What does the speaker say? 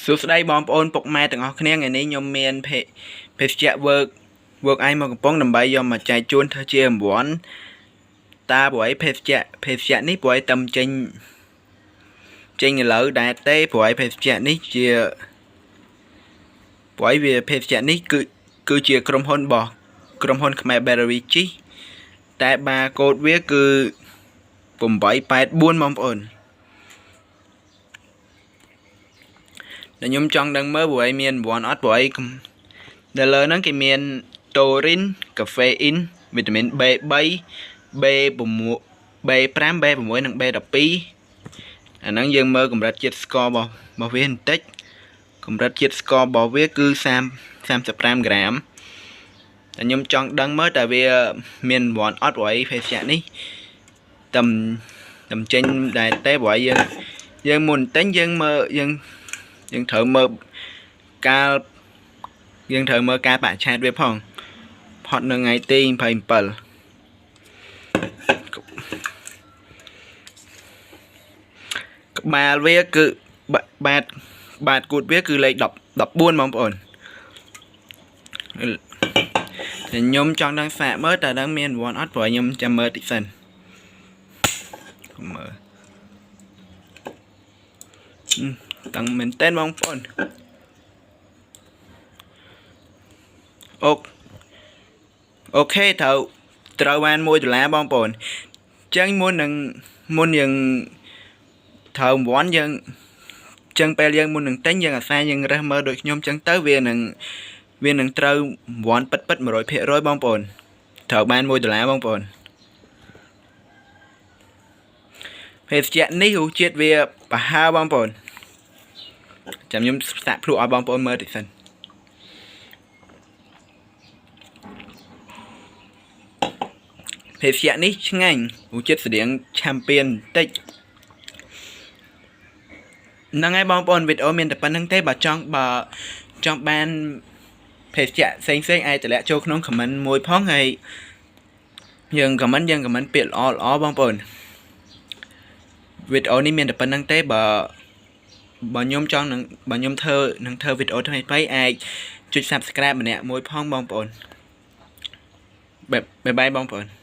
សួស្តីបងប្អូនពុកម៉ែទាំងអស់គ្នាថ្ងៃនេះខ្ញុំមានភេភេសជ្ជៈ work work ឯងមកកំពុងដើម្បីយកមកចែកជូនធ្វើជារង្វាន់តាព្រោះអីភេសជ្ជៈភេសជ្ជៈនេះព្រោះអីតំចេញចេញឥឡូវដែរទេព្រោះអីភេសជ្ជៈនេះជាព្រោះអីវាភេសជ្ជៈនេះគឺគឺជាក្រុមហ៊ុនរបស់ក្រុមហ៊ុនខ្មែរ Battery ជីតែបាកូដវាគឺ884បងប្អូនដែលខ្ញុំចង់ដឹងមើលព្រោះឯងមានរង្វាន់អត់ព្រោះឯងនៅលើហ្នឹងគេមានតូរីនកាហ្វេអ៊ីនវីតាមីន B3 B6 B5 B6 និង B12 អាហ្នឹងយើងមើលកម្រិតជាតិស្កររបស់របស់វាបន្តិចកម្រិតជាតិស្កររបស់វាគឺ30 35ក្រាមតែខ្ញុំចង់ដឹងមើលតើវាមានរង្វាន់អត់ព្រោះអីភេសជ្ជៈនេះតំតំចេញដែរទេព្រោះយើងយើងមុនទិញយើងមើលយើងយើងត្រូវមើលកាលយើងត្រូវមើលការបច្ឆេទវាផងផុតនៅថ្ងៃទី27ក្បាលវាគឺបាតបាតគូតវាគឺលេខ10 14បងប្អូនខ្ញុំចង់ដឹងសាកមើលតើដឹងមានរង្វាន់អត់ព្រោះខ្ញុំចាំមើលតិចសិនមើលតាំងមែនតើបងប្អូនអូអូខេត្រូវត្រូវបាន1ដុល្លារបងប្អូនអញ្ចឹងមុននឹងមុនយើងត្រូវរង្វាន់យើងចឹងពេលយើងមុននឹងទិញយើងអាសាយើងរើសមើលដូចខ្ញុំចឹងទៅវានឹងវានឹងត្រូវរង្វាន់ពិតពិត100%បងប្អូនត្រូវបាន1ដុល្លារបងប្អូនភេសជ្ជៈនេះរសជាតិវាប្រហើរបងប្អូនចាំខ្ញុំសាកភ្លក់ឲ្យបងប្អូនមើលតិចសិនភេសជ្ជៈនេះឆ្ងាញ់រសជាតិស្តៀងឆាំពៀនបន្តិចហ្នឹងហើយបងប្អូនវីដេអូមានតែប៉ុណ្្នឹងទេបើចង់បើចង់បានភេសជ្ជៈផ្សេងផ្សេងអាចតម្លាក់ចូលក្នុង comment មួយផងហើយយើង comment យើង comment ពាក្យល្អល្អបងប្អូនវីដេអូនេះមានតែប៉ុណ្្នឹងទេបើបើខ្ញុំចង់នឹងបើខ្ញុំធ្វើនឹងធ្វើវីដេអូថ្មីថ្មីអាចចុច Subscribe ម្នាក់មួយផងបងប្អូនបាយបាយបងប្អូន។